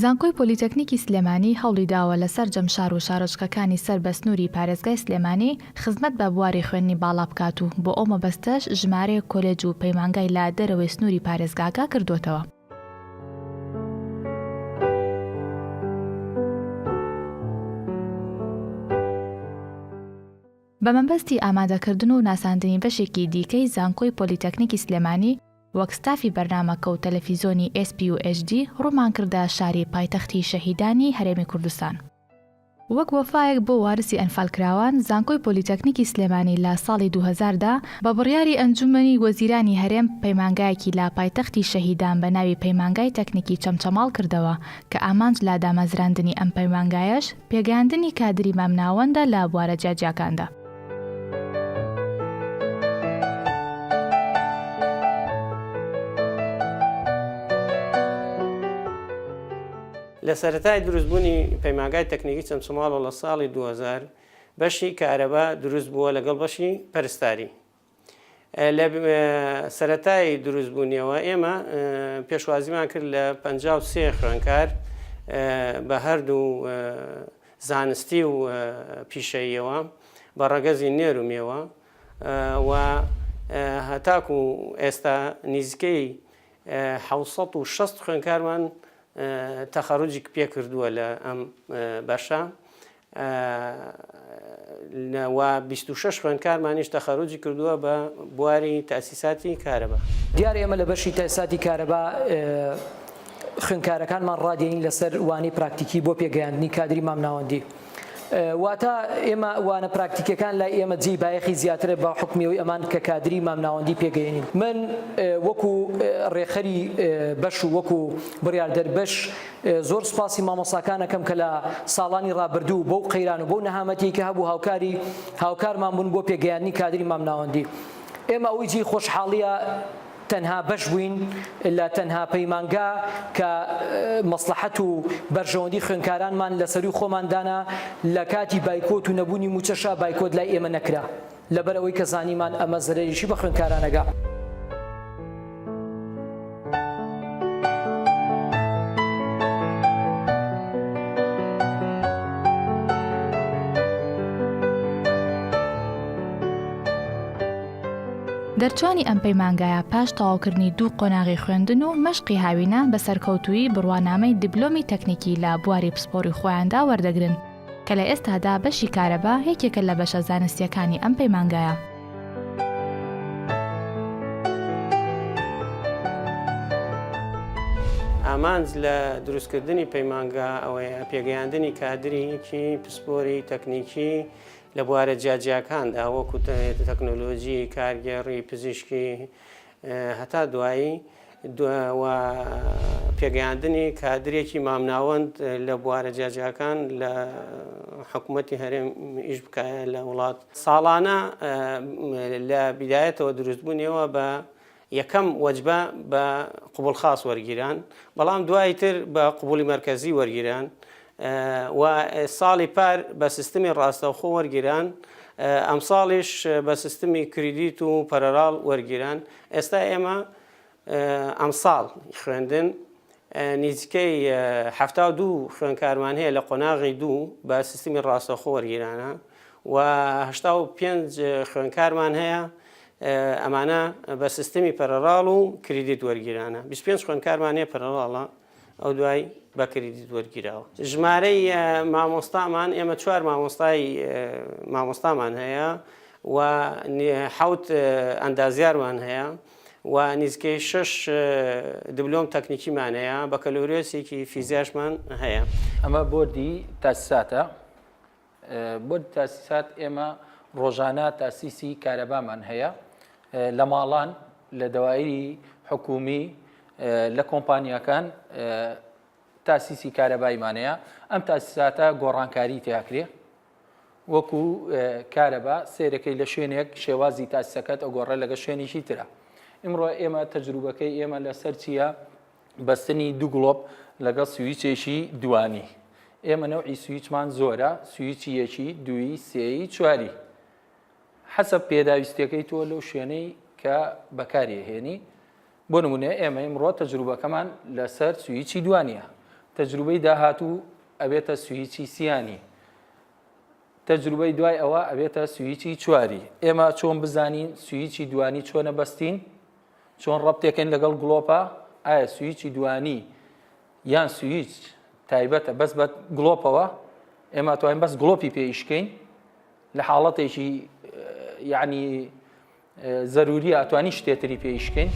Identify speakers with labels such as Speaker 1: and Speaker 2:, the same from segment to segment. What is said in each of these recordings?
Speaker 1: زانکۆی پۆلیتەکنیکی سلێمانی هەوڵیداوە لە سەرجەم شار و شارۆچکەکانی سەر بە سنووری پارێزگای سلێمانی خزمەت بە بواری خوێندنی باڵا بکات و بۆ ئەو مەبەستەش ژمارەیەک کۆلێج و پەیمانگای لە دەرەوەی سنووری پارێزگاکە کردووەتەوە. بە مەبەستی ئامادەکردن و ناساندنی بەشێکی دیکەی زانکۆی پۆلیتەکنیکی سلێمانی وەک ستافی بەرنامەکە و تەلەفیزۆنی SPU HD ڕوومان کردە شاری پایتەختی شەهیدانی هەرێمی کوردستان. وەک وەفایەک بۆ وارسی ئەنفالکراوان، زانکۆی پۆلیتەکنیکی سلێمانی لە ساڵی 2000 دا بە بڕیاری ئەنجومەنی وەزیرانی هەرێم پەیمانگایەکی لە پایتەختی شەهیدان بە ناوی پەیمانگای تەکنیکی چەمچەماڵ کردەوە کە ئامانج لە دامەزراندنی ئەم پەیمانگایەش پێگەیاندنی کادری مامناوەندە لە بوارە جیاجیاکاندا.
Speaker 2: لە سەرەتای دروستبوونی پەیمانگای تەکنیکی چەمچەماڵەوە لە ساڵی 2000 بەشی کارەبا دروست بووە لەگەڵ بەشی پەرستاری. لە سەرەتای دروستبوونیەوە ئێمە پێشوازیمان کرد لە 53 خوێنکار بە هەردوو زانستی و پیشەییەوە بە ڕەگەزی نێر و مێوە و هەتاکو ئێستا نزیکەی 760 خوێنکارمان تەخەروجی پێکردووە لە ئەم بەشە و 26 خوێندکارمانیش تەخەروجی کردووە بە بواری تاسیساتی کارەبا.
Speaker 3: دیارە ئێمە لە بەشی تاسیساتی کارەبا خوێندکارەکانمان ڕادێنین لەسەر وانەی پراکتیکی بۆ پێگەیاندنی کادری مامناوەندی. واتە ئێمە وانە پراکتیکەکان لای ئێمە جێی بایەخی زیاترە بە حوکمی ئەوەی ئەمان کە کادری مامناوەندی پێگەیەنین. من وەکو ڕێکخەری بەش و وەکو بڕیاردەر بەش زۆر سوپاسی مامۆستاکان ئەکەم کە لە ساڵانی ڕابردوو بەو قەیران و بەو نەهامەتیەی کە هەبوو هاوکاری هاوکارمان بوون بۆ پێگەیاندنی کادری مامناوەندی. ئێمە ئەوەی جێی خۆشحاڵیە تەنها بەش بووین لە تەنها پەیمانگا کە مەسڵەحەت و بەرژەوەندی خوێندکارانمان لە سەرووی خۆمان دانا، لە کاتی بایکۆت و نەبوونی مووچەشا بایکۆت لای ئێمە نەکرا لەبەر ئەوەی کە زانیمان ئەمە زەرەریی بە خوێندکاران ئەگا.
Speaker 1: دەرچوانی ئەم پەیمانگایە پاش تەواوکردنی دوو قۆناغی خوێندن و مەشقی هاوینە بە سەرکەوتوویی بڕوانامەی دیبلۆمی تەکنیکی لە بواری پسپۆڕی خۆیاندا وەردەگرن کە لە ئێستادا بەشی کارەبا یەکێکە لە بەشە زانستییەکانی ئەم پەیمانگایە.
Speaker 2: ئامانج لە دروستکردنی پەیمانگا ئەوەیە پێگەیاندنی کادرێکی پسپۆری تەکنیکی لە بوارە جیاجیاکاندا وەکو تەکنۆلۆژی، کارگێڕی، پزیشکی هەتا دوایی و پێگەیاندنی کادرێکی مامناوەند لە بوارە جیاجیاکان لە حکوومەتی هەرێم ئیش بکایە لە وڵات ساڵانە لە بیدایەتەوە دروستبوونیەوە بە یەکەم وەجبە بە قبوڵ خاص وەرگیران، بەڵام دوای تر بە قبوڵی مەرکەزی وەرگیران و ساڵی پار بە سیستمی ڕاستەوخۆ وەرگیران، ئەمساڵیش بە سیستمی کریدیت و پەرەراڵ وەرگیران. ئێستا ئێمە ئەمساڵ خوێندن نیزیکەی 72 خوێندکارمان هەیە لە قۆناغی دوو بە سیستمی ڕاستەوخۆ وەرگیرانە و 85 خوێندکارمان هەیە ئەمانە بە سیستمی پەرەڕاڵ و کریدیت وەرگیرانە 25 خوێندکارمان هەیە پەرەڕاڵە ئەو دوای بە کریدیت وەرگیراوە ژمارەی مامۆستامان ئێمە چوار مامۆستای مامۆستامان هەیە و حوت ئەندازیارمان هەیە و نزیکەی شش دبلۆم تەکنیکیمان هەیە بەکەلۆریۆسێکی فیزیاشمان هەیە.
Speaker 4: ئەمە بۆردی تاسیساتە بۆ تاسیسات ئێمە ڕۆژانە تاسیسی کارەبامان هەیە لە ماڵان لە دەوایری حکومی لە کۆمپانیاکان تاسیسی کارەبایمانەیە ئەم تاسیساتە گۆڕانکاری تیاکرێ وەکو کارەبا سێرەکەی لە شوێنێک شێوازی تاسیسەکەت ئەگۆڕێ لەگە شوێنێکی ترە ئیمڕۆ ئێمە تەجروبەکەی ئێمە لەسەر چییە بەستنی دوو گڵۆپ لەگەڵ سویچێکی دوانی. ئێمە نەوعی سویچمان زۆرە، سویچی یەکی، دووی، سێی، چواری. حەسەب پێداویستیەکەی تۆ لەو شوێنەی کە بەکاری ئەهێنی. بۆ نمونە ئێمە ئیمڕۆ تەجروبەکەمان لەسەر سویچی دوانیە. تەجروبەی داهاتوو ئەبێتە سویچی سیانی. تەجروبەی دوای ئەوە ئەبێتە سویچی چواری. ئێمە چۆن بزانین سویچی دوانی چۆنە بەستین؟ چۆن ڕەبتێکەین لەگەڵ گڵۆپە؟ ئایا سویچی دوانی یان سویچ تایبەتە بەس بە گڵۆپەوە؟ ئێمە توانین بەس گڵۆپی پێ ئیشکەین لە حاڵەتێکی یعنی زەروریە ئەتوانی شتێ تری پێ ئیشکەین.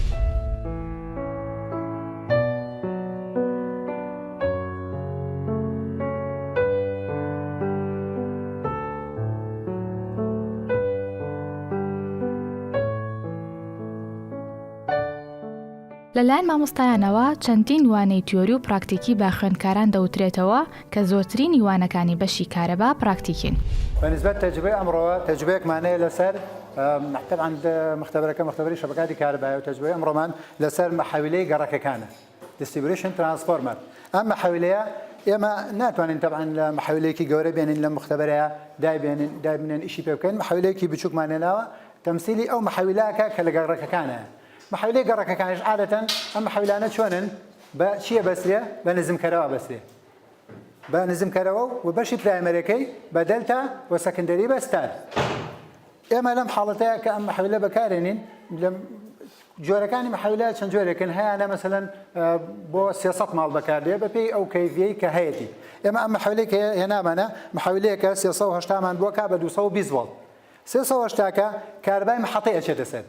Speaker 1: لەلایەن مامۆستایانەوە چەندین وانەی تیۆری و پراکتیکی بە خوێندکاران دەوترێتەوە کە زۆرترینی وانەکانی بەشی کارەبا پراکتیکین.
Speaker 5: بە نیسبەت تەجروبەی ئەمڕۆوە تەجروبەیەکمان هەیە لەسەر تەبعەن مختبەرەکە مختبەری شەبەکاتی کارەبایە و تەجروبەی ئەمڕۆمان لەسەر مەحەویلەی گەڕەکەکانە Distribution Transformer ئەم مەحەویلەیە ئێمە ناتوانین تەبعەن لە مەحەویلەیەکی گەورە بێنین لەم مختبەرەیە دایبێنین دایبنێن ئیشی پێ بکەین مەحەویلەیەکی بچووکمان هێناوە تەمسیلی ئەو مەحەویلەکە کە لە گەڕەکەکانە مەحەویلەی گەڕەکەکانیش عادەتەن ئەم مەحەویلانە چۆنن بە چییە بەسرێ بە نزمکەرەوە بەسرێ بە نزمکەرەوە و بەشی primary ەکەی بە دەلتا و secondary بە star. ئێمە لەم حاڵەتەیە کە ئەم محەولە بەکارێنین لەم جۆرەکانی محەولە چەند جۆرێکن هەیانە مەسەلەن بۆ 300 ماڵ بەکاردێ بە پێی ئەو KV ەی کە هەیەتی ئێمە ئەم محەولەی کە هێنامانە محەولەیەکە 380 مان بۆکا بە 220 ڤۆڵت 380 کە کاربای محەتەی ئەچێتە سەر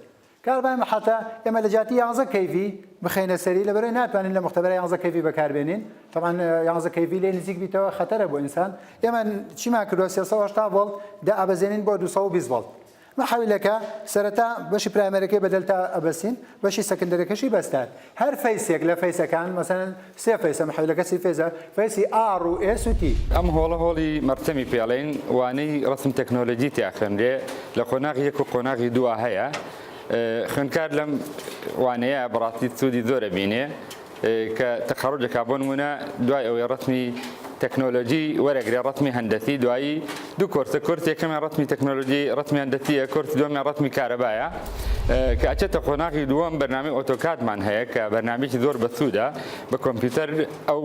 Speaker 5: کارەبای محەتە ئێمە لە جیاتی یانزە KV بخەینە سەری لەبەرئەوەی ناتوانین لە موختەبەرە یانزە KV بەکاربێنین تەبعەن یانزە KV لێ نزیک بیتەوە خەتەرە بۆ ئینسان ئێمە چیمان کردووە 380 ڤۆڵت دائەبەزێنین بۆ 220 ڤۆڵت مەحەویلەکە سەرەتا بەشی primary ەکەی بە دەلتا ئەبەستین بەشی secondary ەکەشی بە star هەر phase ێک لە phase ەکان مەسەلەن سێ phase ە محەویلەکە سی phase ە phase ی R و S و T.
Speaker 6: ئەم هۆڵە هۆڵی مەرتەمی پێ ئەڵێین وانەی ڕەسم تەکنۆلۆجی تیا خوێنرێ لە قۆناغی یەک و قۆناغی دووا هەیە خوێندکار لەم وانەیە بەڕاستی سوودی زۆر ئەبینێ کە تەخەڕوج ئەکا بۆ نموونە دوای ئەوەی ڕەسمی تەکنۆلۆجی وەرەگرێ ڕەسمی هەندەسی دوایی دوو کۆرسە کۆرس یەکەمیان ڕەسمی تەکنۆلۆجی ڕەسمی هەندەسیە کۆرسی دووەمیان ڕەسمی کارەبایە کە ئەچێتە قۆناغی دووەم بەرنامەی AutoCAD مان هەیە کە بەرنامەیەکی زۆر بەسوودە بە کۆمپیوتەر ئەو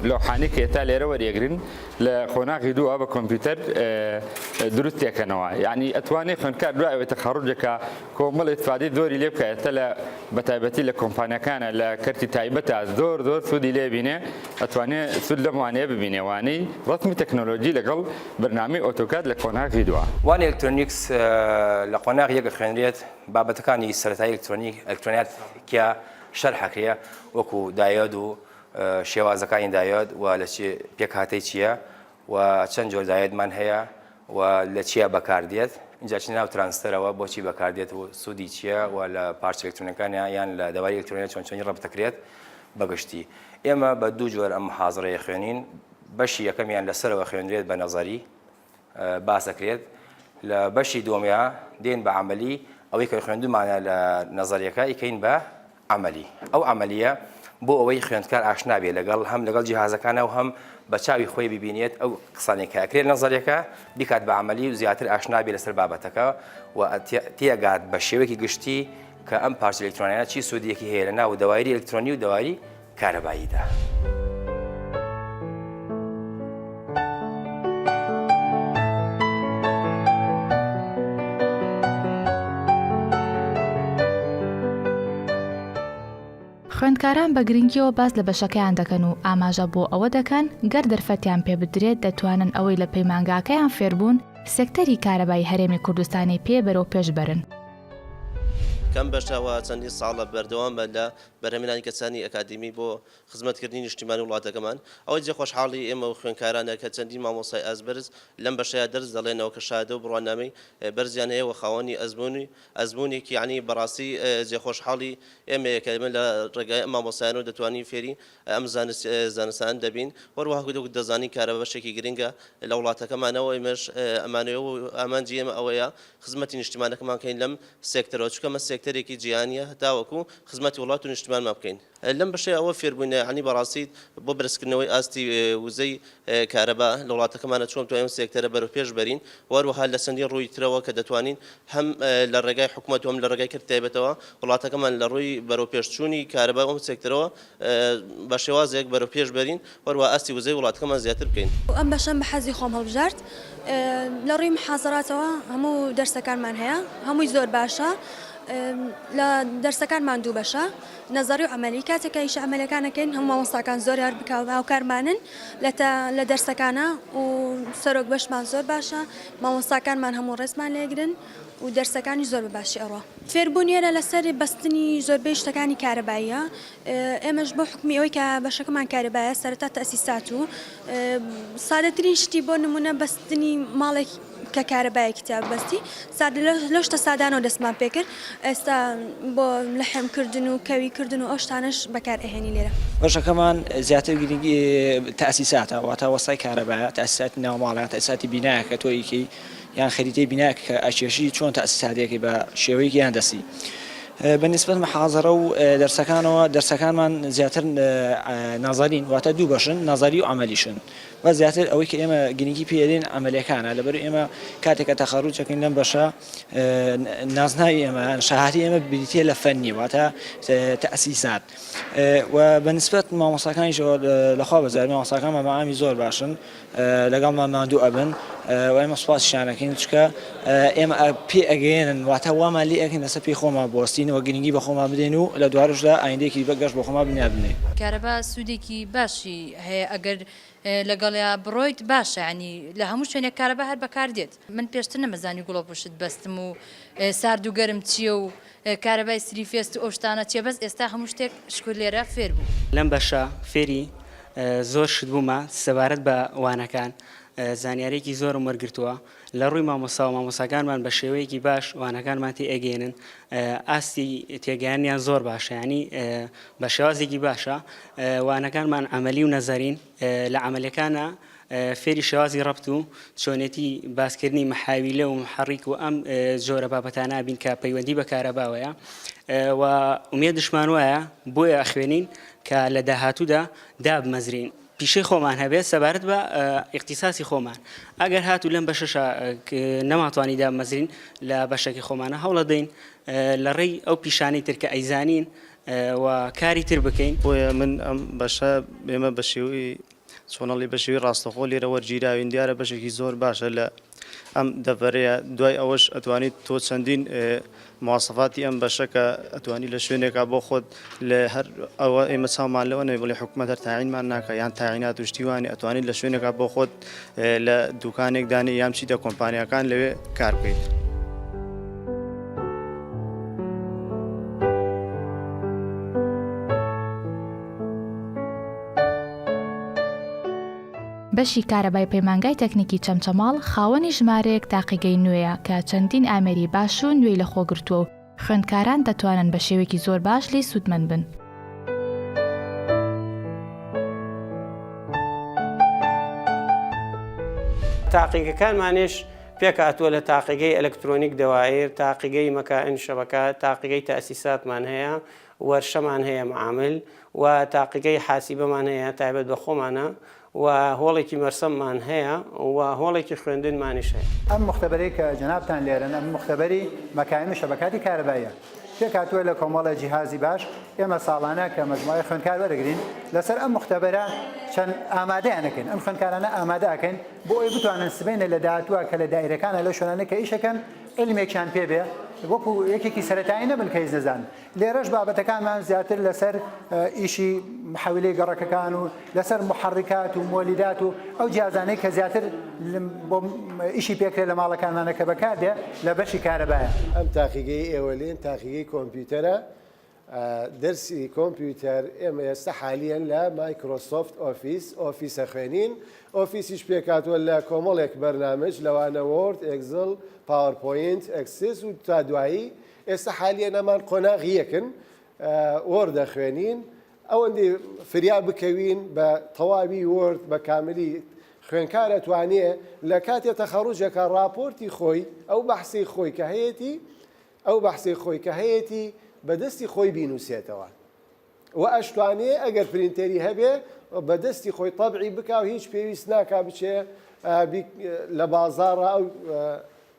Speaker 6: لەوحانەی کە ئێستا لێرە وەریەگرن لە قۆناغی دووە بە کۆمپیوتەر دروستێکەنەوە یعنی ئەتوانێت خوێندکار دوای ئەوەی تەخەڕوجەکە کۆمەڵ ئیسفادەی زۆری لێ بکە ئێستا لە بەتایبەتی لە کۆمپانیاکانە لە کەرتی تایبەتە زۆر زۆر سوودی لێ بینێ ئەتوانێ سوود لەم وانەیە ببینێ وانەی ڕەسمی تەکنۆلۆجی لەگەڵ بەرنامەی AutoCAD لە قۆناغی دوا.
Speaker 7: وانەی ئەلکترۆنیکس لە قۆناغی یەک ئەخوێنرێت، بابەتەکانی سەرەتایی ئەلکترۆنیک، ئەلکترۆنیات تیا شەرح ئەکرێ وەکو دایۆد و شێوازەکانی دایۆد و لە چ پێکهاتەی چییە و چەند جۆر دایۆدمان هەیە و لە چیا بەکاردێت ئینجا چ ناو ترانزستەرەوە بۆچی بەکاردێت و سوودی چییە و لە پارچە ئەلکترۆنەکانیا یان لە دەواری ئەلکترۆنی چۆن چۆنی ڕەبت دەکرێت بەگشتی ئێمە بە دوو جۆر ئەم محازرەیە خوێنین بەشی یەکەمیان لەسەرەوە خوێنرێت بە نەزەری باس دەکرێت لە بەشی دووەمیا دێن بە عەمەلی ئەوەی کە خوێندومانە لە نەزەریەکە ئیکەین بە عەمەلی ئەو عەمەلیە بۆ ئەوەی خوێندکار ئاشنا بێ لەگەڵ هەم لەگەڵ جیهازەکانە و هەم بە چاوی خۆی ببینێت ئەو قسانەی کە ئەکرێت نەزەریەکە بیکات بە عەمەلی و زیاتر ئاشنا بێ لەسەر بابەتەکە و تێگات بە شێوەیەکی گشتی کە ئەم پارچە ئەلکترۆنیانە چی سوودێکی هەیە لە ناو دەوایری ئەلکترۆنی و دەواری کارەباییدا.
Speaker 1: خوێندکاران بە گرنگیەوە باس لە بەشەکەیان دەکەن و ئاماژە بۆ ئەوە دەکەن گەر دەرفەتیان پێبدرێت دەتوانن ئەوەی لە پەیمانگاکەیان فێربوون سێکتەری کارەبای هەرێمی کوردستانی پێ بەرەو پێش بەرن.
Speaker 8: کەم بەشە و چەندین ساڵە بەردەوامە لە بەرهەمهێنانی کەسانی ئەکادیمی بۆ خزمەتکردنی نیشتیمانی وڵاتەکەمان. ئەوەی جێ خۆشحاڵی ئێمە و خوێندکارانە کە چەندین مامۆستای ئاست بەرز لەم بەشەیا دەرس دەڵێنەوە کە شەهادە و بڕوانامەی بەرزیان هەیە و خاوەنی ئەزموونی ئەزموونێکی یەعنی بەڕاستی جێ خۆشحاڵی ئێمەیە کە ئێمە لە ڕێگای ئەم مامۆستایانەوە دەتوانین فێری ئەم زانست زانستانە دەبین. هەروەها وەک دەزانین کارەبا بەشێکی گرنگە لە وڵاتەکەمانەوە ئێمەش ئەمانەوێ و ئامانجی ئێمە ئەوەیە خزمەتی نیشتیمانەکەمان کەین لەم سێکتەرەوە چونکە ئەمە سێکتەرێکی. سێکتەرێکی جیهانییە هەتاوەکو خزمەتی وڵات و نیشتمانمان بکەین. لەم بەشەی ئەوە فێربووین یانی بەڕاستی بۆ بەرزکردنەوەی ئاستی وزەی کارەبا لە وڵاتەکەمانە چۆن بتوانین ئەم سێکتەرە بەرەو پێش بەرین و هەروەها لە چەندین ڕووی ترەوە کە دەتوانین هەم لە ڕێگای حکومەت و هەم لە ڕێگای کەرتی تایبەتەوە وڵاتەکەمان لە ڕووی بەرەو پێشچوونی کارەبا و ئەم سێکتەرەوە بە شێوازێک بەرەو پێش بەرین و هەروەها ئاستی وزەی وڵاتەکەمان زیاتر بکەین.
Speaker 9: ئەم بەشەم بە حەزی خۆم هەڵبژارد لە ڕووی محازەراتەوە هەموو دەرسەکانمان هەیە هەمووی زۆر باشە لە دەرسەکانمان دوو بەشە نەزەری و عەمەلی کاتێک کە ئیشە عەمەلیەکان ئەکەین هەموو مامۆستاکان زۆر هەر هاوکارمانن لە تە لە دەرسەکانا و سەرۆک بەشمان زۆر باشە مامۆستاکانمان هەموو ڕێزمان لێگرن و دەرسەکانی زۆر بە باشی ئەڕوا. فێربوون ئێرە لەسەر بەستنی زۆربەی شتەکانی کارەباییە ئێمەش بۆ حوکمی ئەوەی کە بەشەکەمان کارەبایە سەرەتا تەئسیسات و سادەترین شتی بۆ نمونە بەستنی ماڵێک کە کارەبایەکی تیا ببەستی سادە لەو شتە سادانەوە دەستمان پێکرد ئێستا بۆ لەحێم کردن و کەوی کردن و ئەو شتانەش بەکار ئەهێنین لێرە.
Speaker 10: بەشەکەمان زیاتر گرنگی تەئسیساتە واتە وەستای کارەبایە تەئسیساتی ناوماڵە یان تەئسیساتی بینایە کە تۆ ئەیکەی یان خەریتەی بینایەک کە ئەکێشی چۆن تەئسیساتەکەی بە شێوەیەکی هەندەسی بە نیسبەت محازەرە و دەرسەکانەوە دەرسەکانمان زیاتر نەزەرین واتە دوو بەشن نەزەری و عەمەلیشن بەس زیاتر ئەوەی کە ئێمە گرنگی پێ ئەدەین عەمەلیەکانە لەبەر ئێمە کاتێک کە تەخەروج ئەکەین لەم بەشە نازناوی ئێمە شەهادەی ئێمە بریتیە لە فەنی واتە تەئسیسات و بە نسبەت مامۆستاکانیشەوە لەخوا بەزیاد مامۆستاکانمان بە عامی زۆر باشن لەگەڵمان ماندوو ئەبن و ئێمە سوپاسیشیان ئەکەین چونکە ئێمە پێ ئەگەیەنن واتە وامان لێ ئەکەن لەسەر پێی خۆمان بوەستین و گرنگی بە خۆمان بدەین و لە دوارۆژدا ئایندەیەکی گەش بۆ خۆمان بنیات بنێین.
Speaker 11: کارەبا سوودێکی باشی هەیە ئەگەر لەگەڵیا بڕۆیت باشە یانی لە هەموو شوێنێک کارەبا هەر بەکار دێت من پێشتر نەمەزانی گوڵۆپ و شت بەستم و سارد و گەرم چییە و کارەبای three phase و ئەو شتانە چیە بەس ئێستا هەموو شتێک شکور لێرە فێر بووم.
Speaker 12: لەم بەشە فێری زۆر شت بوومە سەبارەت بە وانەکان زانیاریەکی زۆرم وەرگرتووە لە ڕووی مامۆستاوە مامۆستاکانمان بە شێوەیەکی باش وانەکانمان تێ ئەگەیەنن ئاستی تێگەیانیان زۆر باشە ینی بە شێوازێکی باشە وانەکانمان عەمەلی و نەزەرین لە عەمەلیەکانە فێری شێوازی ڕەبت و چۆنێتی باسکردنی محاویلە و محەڕیک و ئەم جۆرە بابەتانە بین کە پەیوەندی بە کارەباوەیە و ئومێدشمان وایە بۆیە ئەخوێنین کە لە داهاتوودا دابمەزرین پیشەی خۆمان هەبێت سەبارەت بە ئیختیساسی خۆمان ئەگەر هاتوو لەم بەشەشا نەماتوانی دابمەزرین لە بەشەکەی خۆمانە هەوڵەدەین لە ڕێی ئەو پیشانەی تر کە ئەیزانین و کاری تر بکەین.
Speaker 13: بۆیە من ئەم بەشە ئێمە بە شێوەی چۆنەڵی بە شێوەی ڕاستەخۆ لێرە وەرگیراوین دیارە بەشێکی زۆر باشە لە ئەم دەڤەرەیە دوای ئەوەش ئەتوانیت تۆ چەندین مواسەفاتی ئەم بەشە کە ئەتوانی لە شوێنێکا بۆ خۆت لە هەر ئەوە ئێمە چاومان لەوە نەبێ بڵێ حکومەت هەر تاعینمان ناکە یان تاعینات و شتی وانێ ئەتوانیت لە شوێنێکا بۆ خۆت لە دوکانێک دانێ یان بچیتە کۆمپانیاکان لەوێ کار بکەیت.
Speaker 1: بەشی کارەبای پەیمانگای تەکنیکی چەمچەماڵ خاوەنی ژمارەیەک تاقیگەی نوێیە کە چەندین ئامێری باش و نوێی لەخۆگرتووە و خوێندکاران دەتوانن بە شێوەیەکی زۆر باش لێی سوودمەند بن.
Speaker 2: تاقیگەکانمانیش پێکهاتووە لە تاقیگەی ئەلکترۆنیک دەوایر، تاقیگەی مەکائن شەبەکە، تاقیگەی تەئسیساتمان هەیە، وەرشەمان هەیە معامل، و تاقیگەی حاسیبەمان هەیە تایبەت بە خۆمانە و هۆڵێکی مەرسەممان هەیە و هۆڵێکی خوێندنمانیش هەیە.
Speaker 5: ئەم موختەبەرەی کە جەنابتان لێرەن ئەم موختەبەری مەکائن و شەبەکاتی کارەباییە پێکهاتووە لە کۆمەڵێ جیهازی باش ئێمە ساڵانە کە مەجموعەی خوێندکار وەرەگرین لەسەر ئەم موختەبەرە چەند ئامادەیان ئەکەین ئەم خوێندکارانە ئامادە ئەکەین بۆ ئەوەی بتوانن سبەینێ لە داهاتووە کە لە دائیرەکانە لەو شوێنانەی کە ئیش ئەکەن عیلمێکیان پێ بێ وەکو یەکێکی سەرەتایی نەبن کە هیچ نەزانن لێرەش بابەتەکانمان زیاتر لەسەر ئیشی محەویلەی گەڕەکەکان و لەسەر محەڕیکات و مۆلیدات و ئەو جیازانەی کە زیاتر بۆ ئیشی پێکرێت لە ماڵەکانمانە کە بەکاردێ لە بەشی کارەبایە.
Speaker 14: ئەم تاقیگەی ئێوە لێن تاقیگەی کۆمپیوتەرە دەرسی کۆمپیوتەر ئێمە ئێستا حالیەن لە Microsoft Office Office ئەخوێنین Office یش پێکهاتووە لە کۆمەڵێک بەرنامج لەوانە Word، Excel، PowerPoint، Access و تا دوایی ئێستا حالیەن ئەمان قۆناغی یەکن Word ئەخوێنین ئەوەندەی فریا بکەوین بە تەواوی Word بە کاملی خوێنکار ئەتوانێ لە کاتێ تەخەڕوجەکە ڕاپۆرتی خۆی ئەو بەحسەی خۆی کە هەیەتی. ئەو بەحسەی خۆی کە هەیەتی بە دەستی خۆی بینوسێتەوە وە ئەشتوانێ ئەگەر پرینتەری هەبێ بە دەستی خۆی تەبعی بکا و هیچ پێویست ناکا بچێ لە بازاڕا ئەو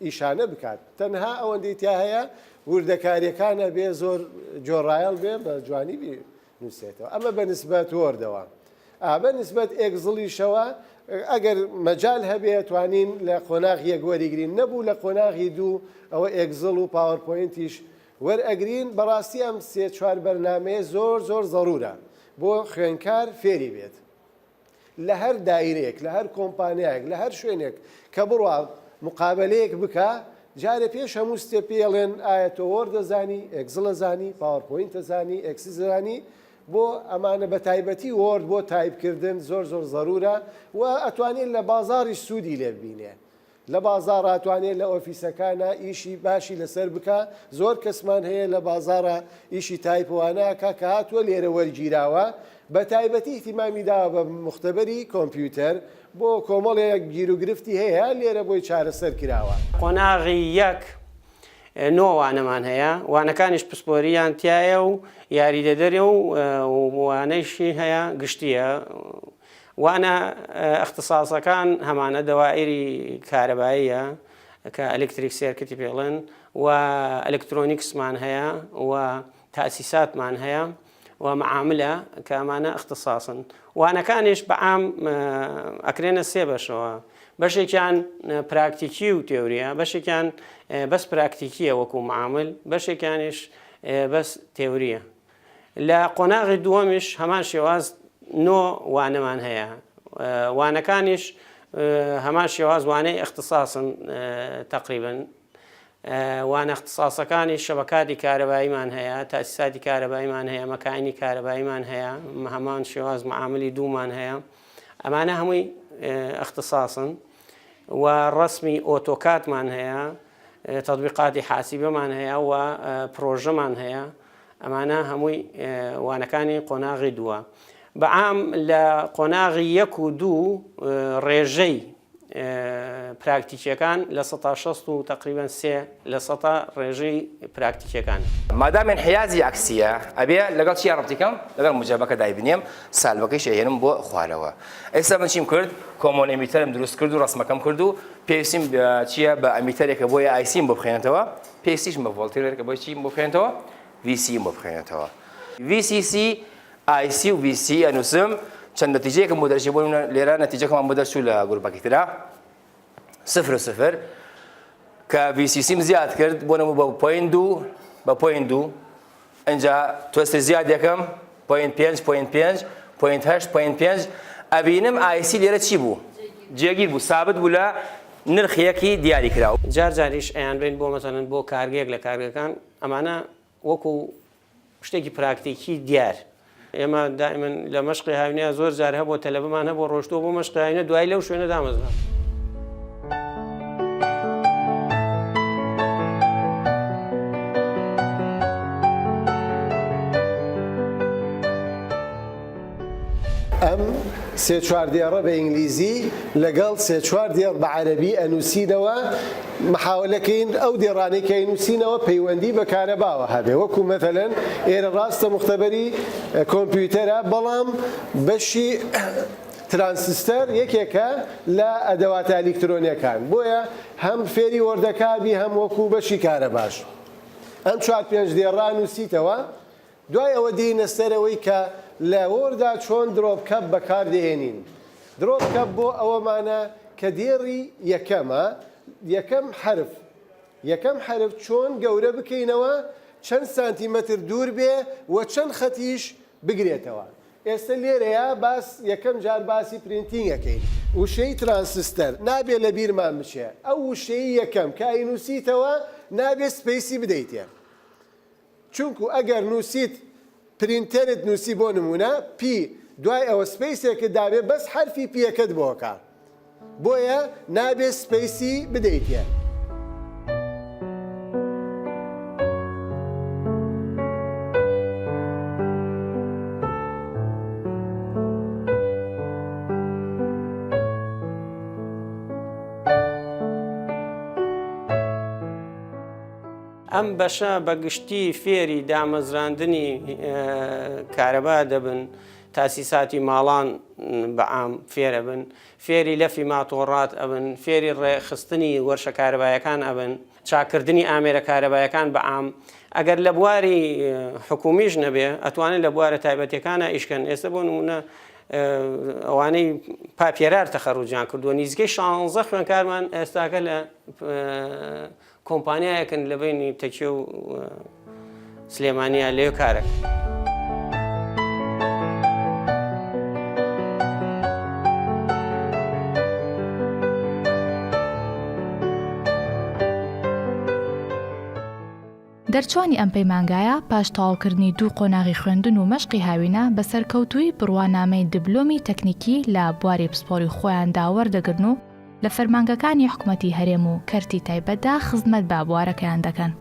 Speaker 14: ئیشانە بکات تەنها ئەوەندەی تیا هەیە وردەکاریەکان ئەبێ زۆر جۆڕایەڵ بێ بە جوانی بنووسێتەوە ئەمە بە نسبەت Word ەوە ئا بە نسبەت Excel یشەوە ئەگەر مەجال هەبێ توانین لە قۆناغ یەک وەریگرین نەبوو لە قۆناغی دوو ئەوە Excel و PowerPoint یش وەرئەگرین بەڕاستی ئەم سێ چوار بەرنامەیە زۆر زۆر زەرورە بۆ خوێنکار فێری بێت لە هەر دایرەیەک لە هەر کۆمپانیایەک لە هەر شوێنێک کە بڕوا مقابەلەیەک بکا جارێ پێش هەموو ستێ پێی ئەڵێن ئایا تۆ Word ئەزانی Excel ئەزانی PowerPoint ئەزانی Access ئەزانی بۆ ئەمانە بە تایبەتی Word بۆ تایپ کردن زۆر زۆر زەرورە و ئەتوانێت لە بازاڕیش سوودی لێ ببینێ لە بازاڕا توانێ لە ئۆفیسەکانا ئیشی باشی لەسەر بکا زۆر کەسمان هەیە لە بازاڕا ئیشی تایپ وانە ئەکا کە هاتووە لێرە وەرگیراوە بە تایبەتی ئیهتیمامی داوە بە موختەبەری کۆمپیوتەر بۆ کۆمەڵێک گیروگرفتی هەیە لێرە بۆی چارەسەر کراوە.
Speaker 2: قۆناغی یەک، نۆ وانەمان هەیە، وانەکانیش پسپۆریان تیایە و یاریدەدەرە و وانەیشی هەیە گشتییە. وانە ئیختساسەکان هەمانە دەوائیری کارەباییە کە electric circuit ی پێڵێن و electronics مان هەیە و تاسیساتمان هەیە و معاملە کە ئەمانە ئیختساسن وانەکانیش بەعام ئەکرێنە سێ بەشەوە بەشێکیان پراکتیکی و تێوریە بەشێکیان بەس پراکتیکیە وەکو معامل بەشێکیانیش بەس تێوریە لە قۆناغی دووەمیش هەمان شێواز نۆ وانەمان هەیە وانەکانیش هەمان شێواز وانەی ئیختساسن تەقریبن وانە اختصاصەکانی شەبەکاتی کارەباییمان هەیە تاسیساتی کارەباییمان هەیە مەکانی کارەباییمان هەیە هەمان شێواز معاملی دوومان هەیە ئەمانە هەمووی اختصاصن و ڕسمی AutoCAD مان هەیە تطبیقاتی حاسیبەمان هەیە و پرۆژەمان هەیە ئەمانە هەمووی وانەکانی قۆناغی دووە. بەعام لە قۆناغی یەک و دوو ڕێژەی پراکتیکیەکان 60% و تقریبا سێ لە سەتا ڕێژەی پراکتیکیەکان.
Speaker 7: مادام انحیازی عەکسیە ئەبێ لەگەڵ چیا ڕەبتی کەم؟ لەگەڵ موجەبەکە دایبنێم سالبەکەیش ئەهێنم بۆ خوارەوە. ئێستا من چیم کرد؟ common emitter م دروست کرد و ڕەسمەکەم کرد و پێویستیم چییە بە ammeter ێکە بۆیە IC م بۆ بخوێنێتەوە پێویستیشم بە ڤۆڵتێرێکە بۆی چیم بۆ بخوێنێتەوە VC م بۆ بخوێنێتەوە VCC IC و VC ئەنووسم چەند نەتیجەیەکم بۆ دەرچێ بۆ لێرە نەتیجەکەمان بۆ دەرچوو لە گروپەکەی ترا سفر و سفر کە VCC م زیاد کرد بۆ نموو بە point دوو بە point دوو ئینجا تۆستر زیاد یەکەم point پێنج point پێنج point هەشت point پێنج ئەبینم IC لێرە چی بوو جێگیر بوو سابت بوو لە نرخێکی دیاری کراو.
Speaker 2: جار جاریش ئەیانبەین بۆ مەسەلەن بۆ کارگەیەک لە کارگەکان ئەمانە وەکو شتێکی پراکتیکی دیار ئێمە دائیمەن لە مەشقی هاوینە زۆر جار هەبووە تەلەبەمان هەبووە ڕۆشتووە بۆ مەشقی هاوینە دوایی لەو شوێنە دامەزرا.
Speaker 14: ئەم سێ چوار دێڕە بە ئینگلیزی لەگەڵ سێ چوار دێڕ بە عەرەبی ئەنووسینەوە، محاوەلەکەین ئەو دێڕانەی کە ئەینووسینەوە پەیوەندی بە کارەباوە هەبێ وەکو مەثەلەن ئێرە ڕاستە موختەبەری کۆمپیوتەرە بەڵام بەشی ترانسستەر یەکێکە لە ئەدەواتە ئەلیکترۆنیەکان بۆیە هەم فێری Word ەکە بی هەم وەکو بەشی کارەباش ئەم چوار پێنج دێڕە نووسیتەوە دوای ئەوە دێینە سەر ئەوەی کە لە Word ا چۆن drop cap بەکار دەهێنین. drop cap بۆ ئەوەمانە کە دێڕی یەکەمە، یەکەم حەرف، یەکەم حەرف چۆن گەورە بکەینەوە، چەند سانتیمەتر دوور بێ و چەند خەتیش بگرێتەوە. ئێستە لێرەیا باس یەکەم جار باسی printing ئەکەین. وشەی ترانسستەر نابێ لە بیرمان بچێ. ئەو وشەی یەکەم کە ئەینووسیتەوە نابێ space ی بدەیتێ. چونکو ئەگەر نوسیت پرینتەرت نوسی بۆ نمونە P دوای ئەوە space ێکت دابێ بەس حەرفی P یەکەت بۆ ئەکا بۆیە نابێ space ی بدەیتێ.
Speaker 2: ئەم بەشە بە گشتی فێری دامەزراندنی کارەبا دەبن، تاسیساتی ماڵان بە عام فێرەبن، فێری لەفی ماتۆڕات ئەبن، فێری ڕێکخستنی وەرشە کارەبایەکان ئەبن، چاککردنی ئامێرە کارەبایەکان بە عام، ئەگەر لە بواری حکومیش نەبێ ئەتوانن لە بوارە تایبەتیەکانا ئیش کەن، ئێستا بۆ نمونە ئەوانەی پاپیەرار تەخەروجیان کردووە نیزیکەی شانزە خوێنکارمان ئێستاکە لە کۆمپانیایەکن لە بەینی تەکیە و سلێمانیا لەوێ کارەکەن.
Speaker 1: دەرچوانی ئەم پەیمانگایە پاش تەواوکردنی دوو قۆناغی خوێندن و مەشقی هاوینە بە سەرکەوتوویی بڕوانامەی دبلۆمی تەکنیکی لە بواری پسپۆڕی خۆیاندا وەردەگرن و لە فەرمانگەکانی حکومەتی هەرێم و کەرتی تایبەتدا خزمەت بە بوارەکەیان دەکەن.